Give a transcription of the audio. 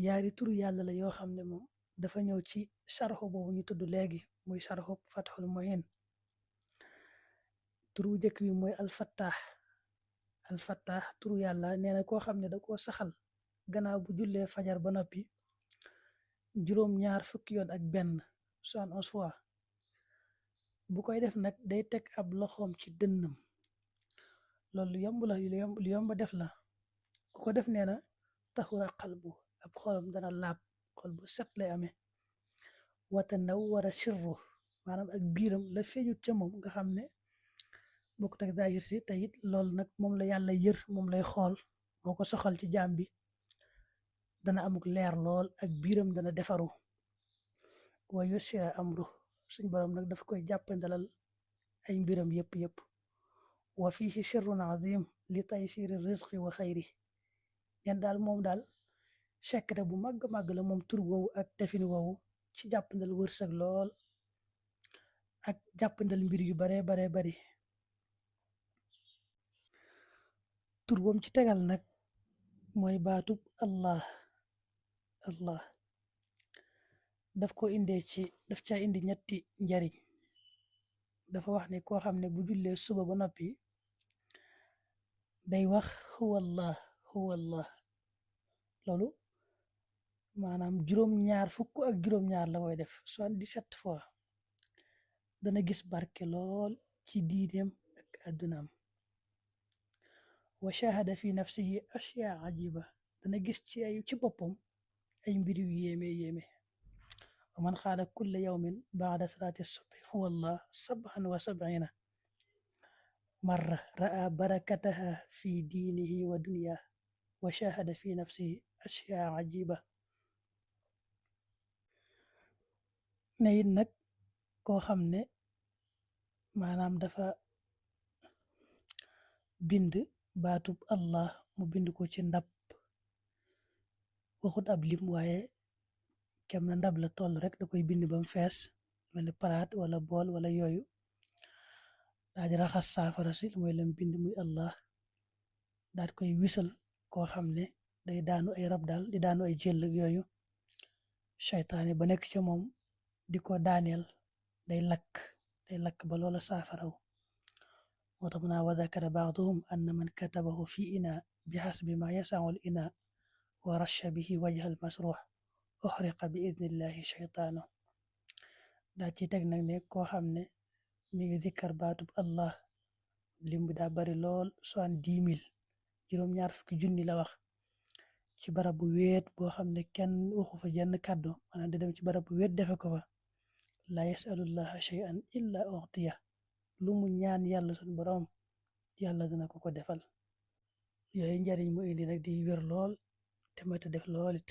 yaari turu yàlla la yoo xam ne moom dafa ñëw ci sarxu boobu ñu tudd léegi muy sarxu fatxul muhin. turu jëkk bi mooy alfattaax turu yàlla nee na koo xam ne da koo saxal gannaaw bu jullee fajar ba noppi juróom-ñaar fukki yoon ak benn 71 fois bu koy def nag day teg ab loxoom ci dënnam. loolu lu yomb la lu yomb def la ku ko def nee na taxura xalbu ab xolam dana laab, xol bu set lay amee. wata naw war a sirru maanaam ak biiram la feeñut ca moom nga xam ne bokkut ak daayir si te it loolu nag moom la yàlla yër moom lay xool moo ko soxal ci jaam bi dana amuk leer lool ak biiram dana defaru. wa yusira amru suñ borom nag daf koy jàppandalal ay mbiram yëpp. wa fihi sirrun azim li taysiri rizqi wa xayri ñen daal moom daal secret bu màgg la moom tur woowu ak defin woowu ci jàppandal wërsëg lool ak jàppandal mbir yu bare bari. tur woom ci tegal nag mooy baatub allah daf ca indi ñetti njariñ. dafa wax ne koo xam ne bu jullee suba ba noppi day wax huwallah loolu maanaam juróom-ñaar fukk ak juróom-ñaar la koy def 77 fois dana gis barke lool ci diineem ak addunaam. wa shahada fi nafsihi ashyaa ajiba dana gis ci boppam ay mbir yu yéeme. wa man xaala kulla yawmin baada salaati subhi huwallah 77 marra ra'a barakataha fi diinihi wa dunyaa wa shahada fi nafsihi ashyaa ajiba. ne it nag koo xam ne maanaam dafa bind baatub allah mu bind ko ci ndab waxut ab lim waaye kem na ndab la toll rek da koy bind ba mu fees mel ni palaat wala bool wala yooyu daal di raxas saafara si mooy lam bind muy allah daal koy wisal koo xam ne day daanu ay rab daal di daanu ay jël ak yooyu seytaane ba nekk ca moom di ko daaneel day lakk ba loola saafaraw. moo tax mu naa wa dakara baaduhum anna man katabahu fi ina bi xasbi ma yasaul ina wa rasha bihi wajhal masruux uxriqa bi idnillahi sheytaanu. daa ci teg nag ne koo xam ne mi ngi zikkar baatub allah lim bi daa bari lool 70,000 juróom-ñaar fukki junni la wax ci barab bu wéet boo xam ne kenn waxu fa jenn kàddu maanaam di dem ci barab bu wéet defe ko fa la yasalullaha shay'an illa u'tiya lu mu ñaan yàlla suñ boroom yàlla dina ko defal. yooyu njariñ mu indi nag di wér lool te mat a def lool it.